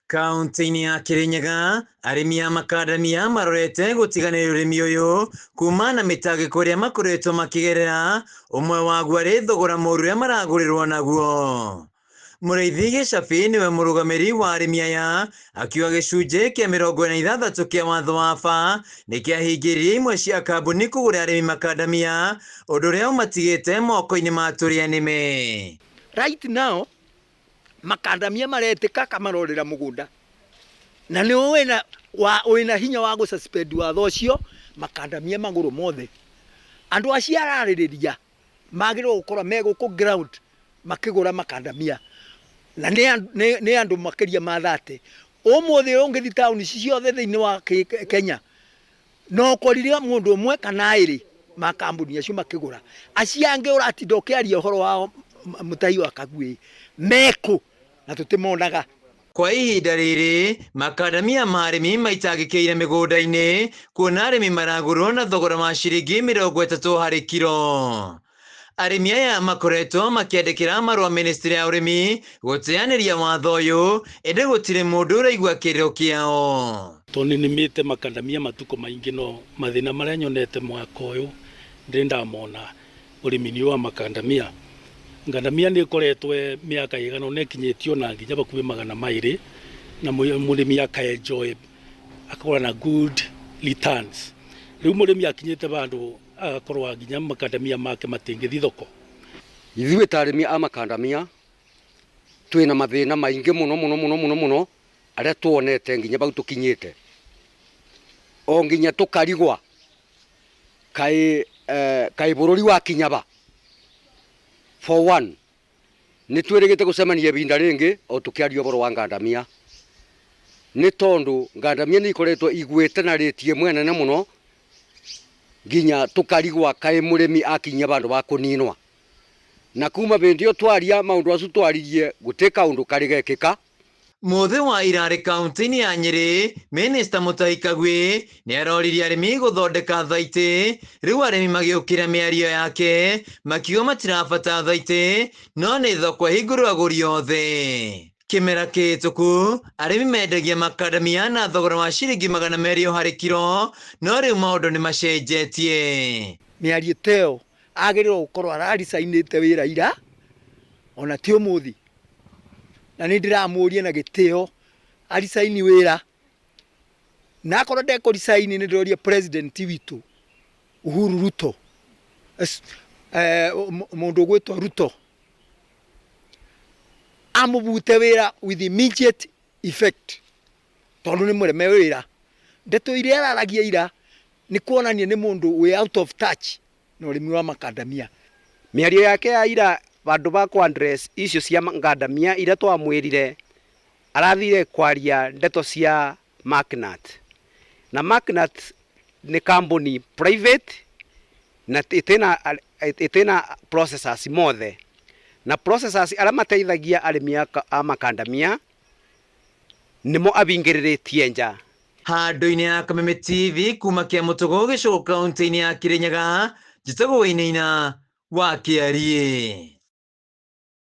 Kauntĩ-inĩ ya Kirinyaga, arĩmi a makandamia marorete gũtiganĩria ũrĩmi ũyũ kuma na mĩtangĩko ĩrĩa makoretwo makĩgerera, ũmwe waguo arĩ thogora mũru ũrĩa maragũrĩrwo naguo. Mũrĩithi Gĩcabi nĩwe mũrũgamĩrĩri wa arĩmi aya, akiuga gĩcunjĩ kĩa 46 kĩa watho wa AFA nĩ kĩahingĩrĩirie imwe cia kambuni kũgũrĩra arĩmi makandamia, ũndũ ũrĩa ũmatigĩte moko-inĩ ma tũrĩa nĩme. Right now makandamia maretĩka akamarorera mũgũnda na nĩ wĩna wa wĩna hinya wa gũ suspend watho ũcio makandamia magũrũ mothe. Andũ acio ararĩrĩria magĩrĩirwo gũkorwo me gũkũ ground makĩgũra makandamia na nĩ andũ makĩria ma 30. Ũmũthĩ ũngĩthiĩ taũni ici ciothe thĩinĩ wa Kenya no ũkorire mũndũ ũmwe kana erĩ ma kambuni acio makĩgũra. Acio angĩ ũratinda ũkĩaria ũhoro wao Mutahi wa Kagwĩ mekũ na tũtimonaga. Kwa ihinda rĩrĩ, makandamia ma arĩmi maitangĩkĩire mĩgũnda-inĩ, kuona arĩmi maragũrwo na thogora wa ciringi 30 harĩ kiro. Arĩmi aya makoretwo makĩandĩkĩra marũa ministry ya ũrĩmi gũteanĩria watho ũyũ, ĩndĩ gũtirĩ mũndũ ũraigua kĩrĩro kĩao. Tondũ nĩnĩmĩte makandamia matukũ maingĩ no mathĩna marĩa nyonete mwaka ũyũ ndĩrĩ ndamona ũrĩmi-inĩ ũyũ wa makandamia. Ngandamia nĩ ĩkoretwo mĩaka ĩigana ũna ĩkinyĩtio na nginya bakubĩ 200 na mũrĩmi aka enjoy akakorwo na good returns. Rĩu mũrĩmi akinyĩte bandũ agakorwo nginya makandamia make matingĩthiĩ thoko. Ithuĩ ta arĩmi a makandamia twĩna mathĩna maingĩ mũno mũno mũno mũno mũno arĩa tuonete nginya bau tũkinyĩte o nginya tũkarigwa kaĩ kaĩ bũrũri wakinya ba. For one nĩ twĩrĩgĩte gũcemania ibinda rĩngĩ o tũkĩaria ũhoro wa ngandamia nĩ tondũ ngandamia nĩ ikoretwo igwĩte na rĩti ĩmwe nene mũno nginya tũkarigwa kaĩ mũrĩmi akinyia bandũ ba kũninwa. Na kuma bĩndĩ ĩyo twaria maũndũ acu twaririe gũtĩ kaũndũ karĩ gekĩka. Mũthĩ wa ira arĩ kauntĩ-inĩ ya Nyĩrĩ, Mĩnĩsta Mutahi Kagwe nĩ aroririe arĩmi gũthondeka thaitĩ, rĩu arĩmi magĩũkĩra mĩario yake makiuga matirabata thaitĩ no nĩ thoko ĩhingũrwo agũri othe. Kĩmera kĩhĩtũku arĩmi mendagia makandamia na thogora wa ciringi 200 o harĩ kiro, no rĩu maũndũ nĩ macenjetie. Mĩario ta ĩyo agĩrĩirwo gũkorwo araricainĩte wĩra ira ona ti ũmũthĩ. Na nĩ ndĩramũria na gĩtĩo aricaini wĩra, na akorwo ndekũricaini nĩ ndĩroria president witũ Uhuru Ruto, mũndũ ũgwĩtwo Ruto amũbute wĩra with immediate effect tondũ nĩ mũreme wĩra. Ndeto iria araragia ira nĩ kuonania nĩ mũndũ wĩ out of touch na ũrĩmi wa makandamia. Mĩario yake ya ira vandũ va kũ address issue cia ngandamia iria twamwĩrire arathire kwaria ndeto cia Magnat. Na Magnat nĩ kambuni private na ĩtĩna processors mothe. Na processors arĩa mateithagia arĩmi a makandamia nĩmo abingĩrĩrĩtie nja. Handũ-inĩ ya Kameme TV kuma Kĩamũtũgũ gĩcũgũ kaunti-inĩ ya Kirinyaga, njĩtagwo Wainaina wa Kĩariĩ.